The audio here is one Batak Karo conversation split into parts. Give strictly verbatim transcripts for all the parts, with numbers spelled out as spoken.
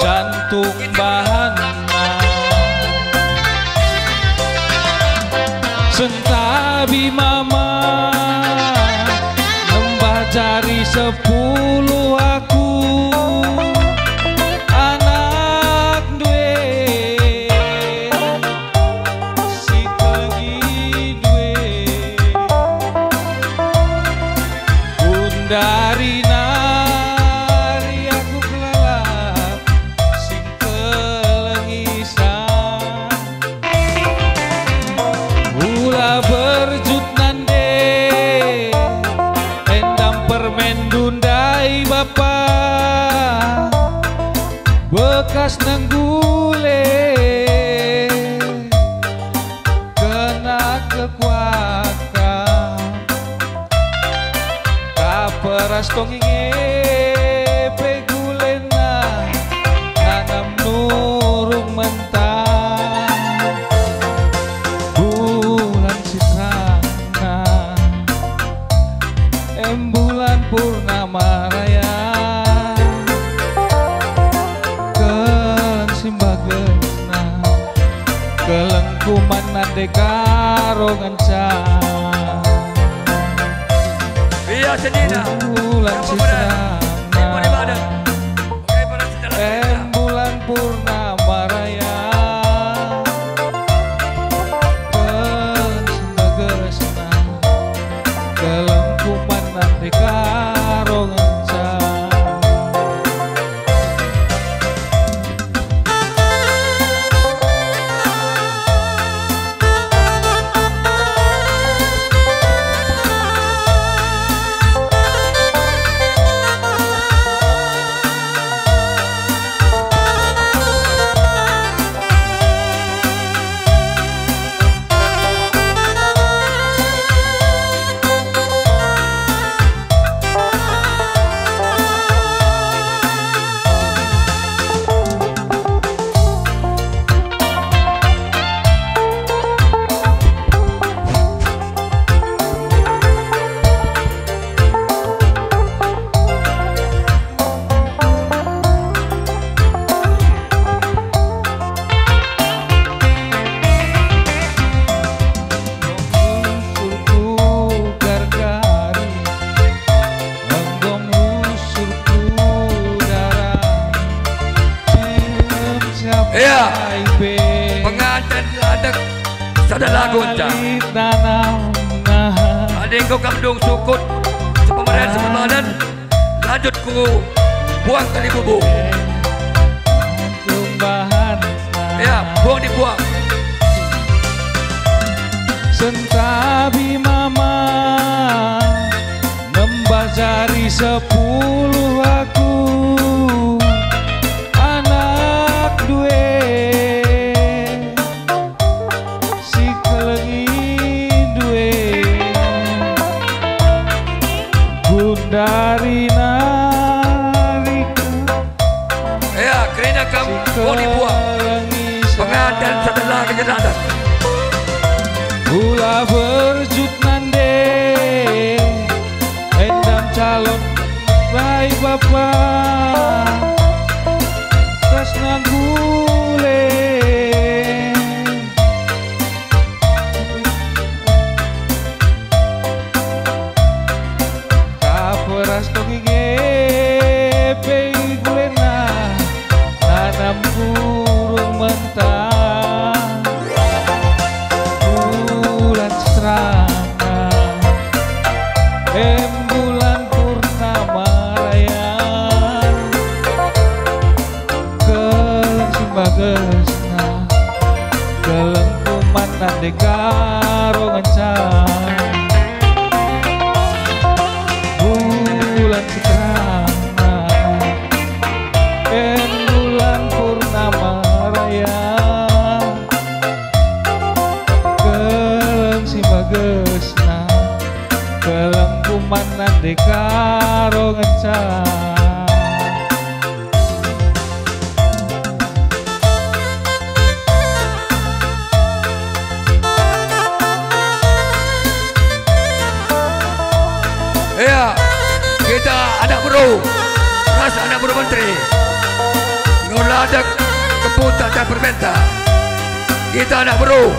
gantung bahanna. Sentabi mama nembah jari sepuluh aku, anak duit si kelengi duit. Gundari nari aku kelelap si kelengi sa. Ula berjut nande, endam permen ndai bapa, bekas nenggule kena kekuakan. Kaperas tonging e pe gulena, nanam nurung mentah. Bulan si terangna, em bulan purnama raya, keleng si mbagesna, kelengku man nande karo ngenca. Ia senina. Bulan si terangna. Em bulan purnama raya. Keleng si mbagesna. Kelengku man nande karo ngenca. Iya. Penganten ladek sada lagu nca. Adi enggo kam dung sukut, sepemeren, sepemeren. Lanjut ku buang kali bubu. Ya, buang di buang. Sentabi mama nembah jari sepuluh aku, anak due. Si kelengi due gundari nari. Ya, kerina kam boni buah. Penganten setelah kejenadan. Ula berjut nande, endam calon rai bapa, kas nanggule. Kaperas tonging e pe gulena, nanam gurung mentah. Bulan seterana, em bulan purnama raya. Keleng si mbagesna, kelengku man nande karo ngenca. Bulan seterana, em bulan purnama raya. Keleng si mbagesna, kelengku man nande karo ngenca. Iya, kita anak beru, ras anak beru menteri. Nggo Adat kebun tak permenta. Kita anak beru.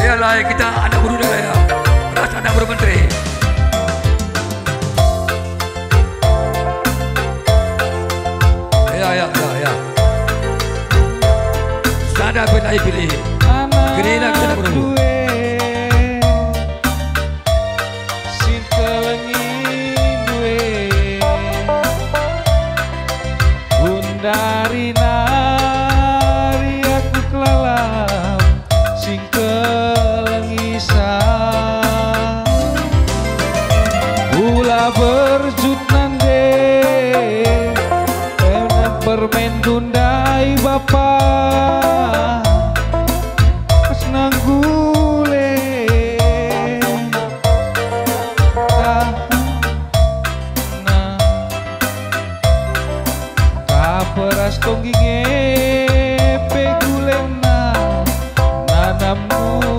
Iyalah, kita anak beru negara, ras anak beru menteri. Ya, ya, ya, ya. Sada pe la ipilih. Anak Gerina kita beru. Due. Singkelengi due. Gundari nari aku kelalam singkelengi sa. Ula berjut nande, enak permen gundai bapa. Pas nanggule. Nah, kaperas tonggi nge pe gulemna, nanammu